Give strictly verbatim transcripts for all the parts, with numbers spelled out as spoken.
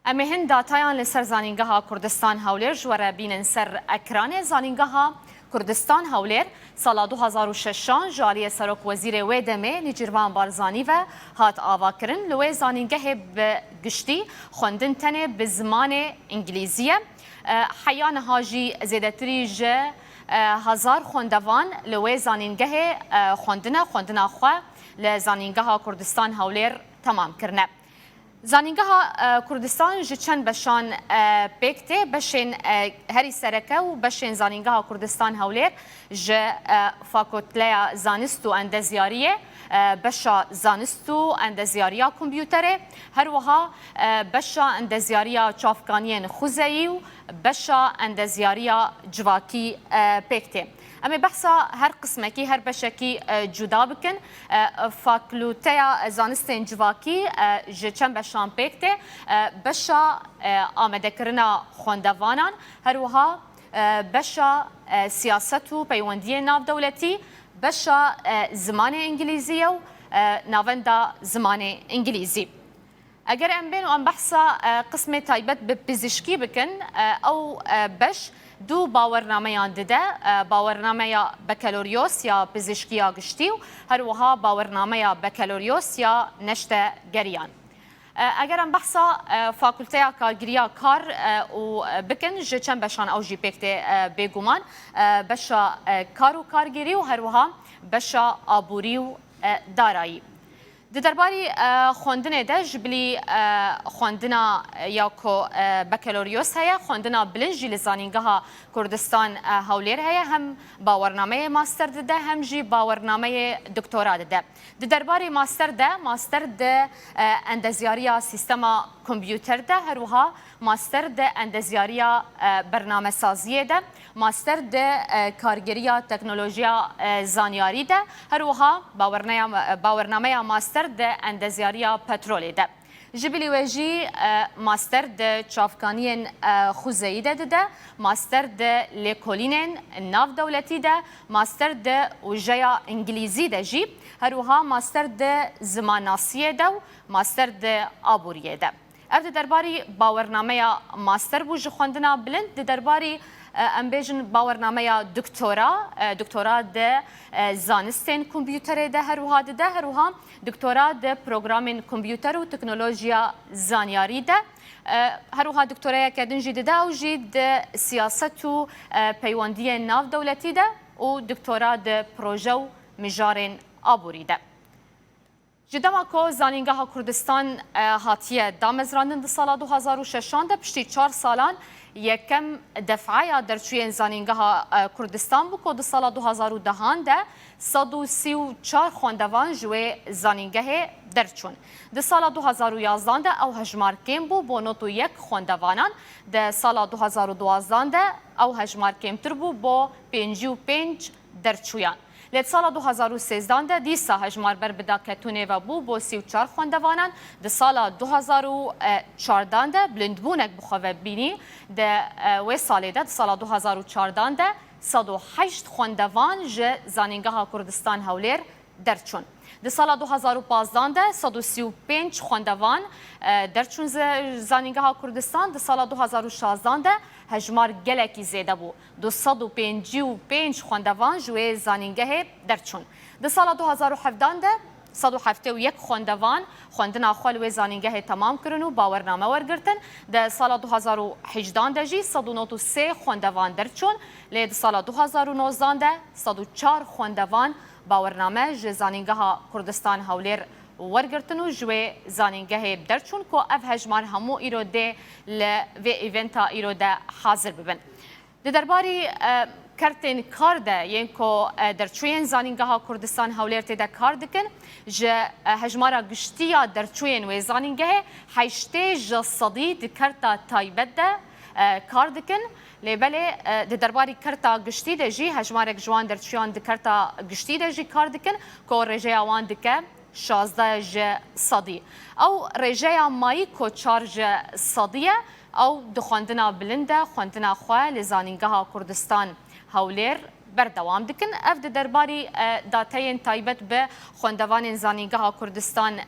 Em ê hin datayan li ser Zanîngeha Kurdistan Hewlêr ji we re bînin ser ekranê. Zanîngeha Kurdistan Hewlêr sala du hazar û şeşan ji aliyê Serokwezîrê wê demê Nêçîrvan Barzanî ve hat avakirin. Li wê zanîngehê bi giştî xwendin tenê bi zimanê îngilîzî ye. E, heya niha jî zêdetirî ji, e, hezar xwendevan li wê zanîngehê, e, xwendine, xwendina xwe li Zanîngeha Kurdistan Hewlêr temam kirine. Zanîngeha, e, Kurdistan ji çend beşan, e, pêk tê. Beşên, e, herî sereke û beşên Zanîngeha Kurdistan Hewlêr ji, e, Fakulteya Zanist û Endezyariyê, e, beşa Zanist û Endezyariya Kompûterê, her wiha, e, beşa Endezyariya Çavkaniyên Xwezeyî û beşa Endezyariya Civakî, e, pêk tê. Em ê behsa her qismekî, her beşekî, e, cuda bikin. E, Fakulteya Zanistên Civakî, e, ji çend beşan pêk tê. E, beşa, e, amadekirina xwendevanan, her wiha, e, beşa, e, siyaset û peywendiyên navdewletî, beşa, e, zimanê îngilîzî ye û, e, navenda zimanê îngilîzî. Eger em bên û em behsa, e, qismê taybet bi pizîşkî bikin, e, ew, e, beş du bawernameyan dide, e, bawernameya bekeloriyos ya pizîşkiya giştî û her wiha bawernameya bekeloriyos ya neştegeriyan. E, eger em behsa, e, Fakulteya Kargiriya Kar, e, û, e, bikin, ji çend beşan ew jî pêk tê, e, bêguman, e, beşa, e, kar û kargirî û her wiha beşa aborî û, e, darayî. Di derbarî, e, xwendinê de ji bilî, e, xwendina, e, ya ku, e, bekeloriyos heye, xwendina bilind jî li Zanîngeha Kurdistan, e, Hewlêr heye, hem bawernameyê master dide, hem jî bawernameyê doktora dide. Di derbarê master de, master di, e, endezyariya sîstema kompûter de, her wiha master di endezyariya, e, bernamesaziyê de, master di, e, kargeriya teknolojiya, e, zanyarî de, her wiha bawerneya-, e, bawernameya master di endezyariya petrolê de. Ji bilî wê jî, e, master di çavkaniyên, e, xwezeyî de dide, master di lêkolînên navdewletî de, master di wêjeya îngilîzî de jî, her wiha master di zimannasiyê de û master di aboriyê de. Ev di derbarî bawernameya master bû ji xwendina bilind, di derbarî, e, em bêjin bawernameya doktora, e, doktora di, e, zanistên kompûterê de her wiha dide, her wiha doktora di programên kompûter û teknolojiya zanyarî de, e, her wiha doktorayeke din jî dide, ew jî di siyaset û, e, peywendiyên navdewletî de û doktora di proje û mijarên aborî de. Ji dema ku Zanîngeha Kurdistan, e, hatiye damezrandin di sala du hazar û şeşan de, piştî çar salan yekem defaya derçûyên Zanîngeha, e, Kurdistan bû ku di sala du hazar û dehan de sed û sî û çar xwendevan ji wê zanîngehê derçûn. Di sala du hazar û yazdan de ew hejmar kêm bû bo nod û yek xwendevanan, di sala du hazar û duwazdan de ew hejmar kêmtir bû bo pêncî û pênc derçûyan. Lê di sala du hazar û sêzdan de dîsa hejmar ber bi daketûnê ve bû bo sî û çar xwendevanan, di sala du hazar û çardan de bilindbûnek bi xwe ve bînî, di, e, wê salê de, di sala du hazar û çardan de sed û heşt xwendevan ji Zanîngeha Kurdistan Hewlêr derçûn. Di sala du hazar û pazdan de sed û sî û pênc xwendevan, e, derçûn ze-, Zanîngeha Kurdistan, di sala du hazar û şazdan de hejmar gelekî zêde bû. Du sed û pêncî û pênc xwendevan ji wê zanîngehê derçûn. Di sala du hazar û hevdan de sed û heftê û yek xwendevan xwendina xwe li wê zanîngehê temam kirin û bawername wergirtin. Di sala du hazar û hejdan de jî sed û nod û sê xwendevan derçûn, lê di sala du hazar û nozdan de sed û çar xwendevan bawername ji Zanîngeha Kurdistan Hewlêr wergirtin û ji wê zanîngehê derçûn ku ev hejmar hemû îro dê li vê eventa îro de hazir bibin. Di derbarî, e, kertên kar de yên ku, e, derçûyên Zanîngeha Kurdistan Hewlêr tê de kar dikin, ji, e, hejmara giştî ya derçûyên wê zanîngehê heştê ji sedî di kerta taybet de, e, kar dikin. Lê belê, e, di derbarî kerta giştî de jî hejmarek ji wan derçûyan di kerta giştî de jî kar dikin ku rêjeya wan dike şazdeh ji sedî. Ew rêjeya mayî ku çar ji sedî ye, ew di xwendina bilind de xwendina xwe li Zanîngeha Kurdistan Hewlêr berdewam dikin. Ev di derbarî, e, dateyên taybet bi xwendevanên Zanîngeha Kurdistan, e,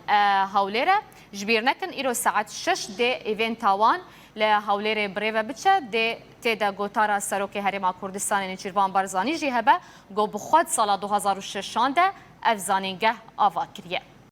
Hewlêr e. Ji bîr nekin, îro saet şeş dê evên tawan li Hewlêrê bi rê ve biçe, dê tê de gotara Serokê Herêma Kurdistanê Nêçîrvan Barzanî jî hebe, ku bi xwe di sala du hazar û şeşan de ev zanîngeh ava kiriye.